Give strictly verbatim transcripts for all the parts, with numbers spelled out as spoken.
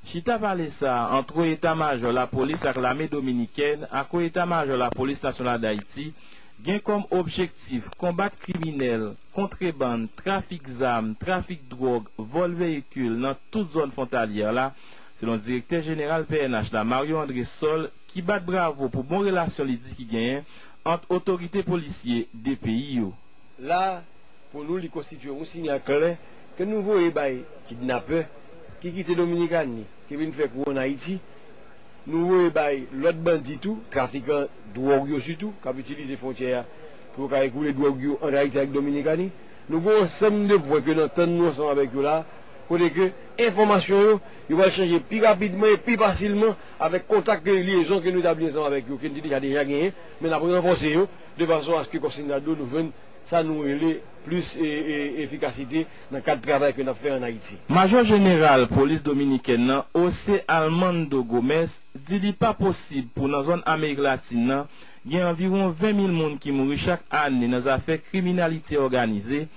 Chita pale sa a ant Wo Eta Majò Lapolis ak Lame Dominikèn ak Wo Eta Majò Lapolis Nasyonal d Ayiti gen kòm objektif konbat kriminèl, kontrebann, trafik zam, trafik dwòg, vòl veyikil nan tout zòn fwontalyè la, selon Direktè Jeneral P N H la, Mario André Sol, ki bat bravo pou bon relasyon li di ki genyen ant otorite polisye de peyi yo. La, pou nou, li konstitye yon siyal klè ke nou voye bay kidnapè ki kite Dominikani, ki vin fè kou ann Ayiti. Nou voye bay lòt bandi tou, trafikan dwòg yo sitou, k ap itilize fwontyè a pou yo ka ekoule dwòg yo ant Ayiti ak Dominikani. Nou gen yon ansanm de pwen ke n antann nou ansanm avèk yo la, kote ke enfòmasyon yo, yo pral chanje pi rapidman e pi fasilman avèk kontak e lyezon ke nou etabli ansanm avèk yo, ke n te deja, deja genyen, men n ap ranfòse yo, de fason aske, kòm Senado, nou jwenn sa nou rele plis, e, e, efikasite nan kad travay ke n ap fè ann Ayiti. Majò Jeneral Polis Dominikèn nan, José Armando Gómez, di li pa posib pou nan zòn Amerik Latin nan, gen anviwon ven mil moun ki mouri chak ane nan zafè kriminalite òganize.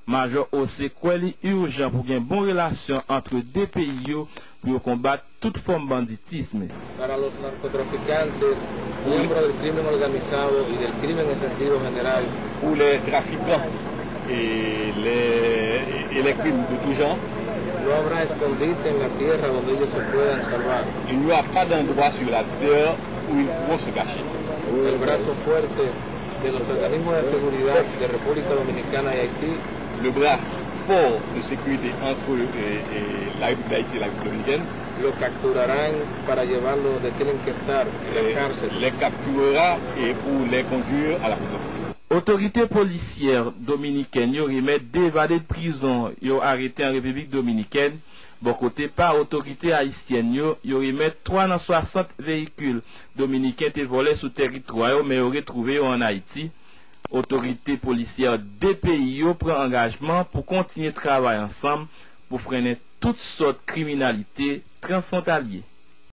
Majò José kwè li ijan pou gen bon relasyon ant de peyi yo pou yo konbat tout fòm banditism. Para los narcotraficantes, miembros del crimen organizado y del crimen en sentido general, pour les trafiquants et les, et les crimes de tout genre, no habrá escondite en la tierra donde ellos se puedan salvar. Il n'y aura pas d'endroit sur la terre où ils pourront se cacher. El brazo fuerte de los organismos de seguridad de República Dominicana y Haití, le bras fort de sécurité entre, euh, euh, la République d'Haïti et la République dominicaine, lo capturarán para llevarlo donde tienen que estar, en la cárcel. Les capturera et pour les conduire à la prison. Otorite polisyè dominikèn yo remèt de evade de prizon yo arete an Repiblik Dominikèn. Bò kote pa otorite ayisyèn yo, yo remèt twa nan swasant veyikil dominiken te vòlè sou tèritwa yo, men yo retwouve yo ann Ayiti. Otorite polisyè de peyi yo pran angajman pou kontinye travay ansanm pou frennen tout sòt kriminalite transfwontalye.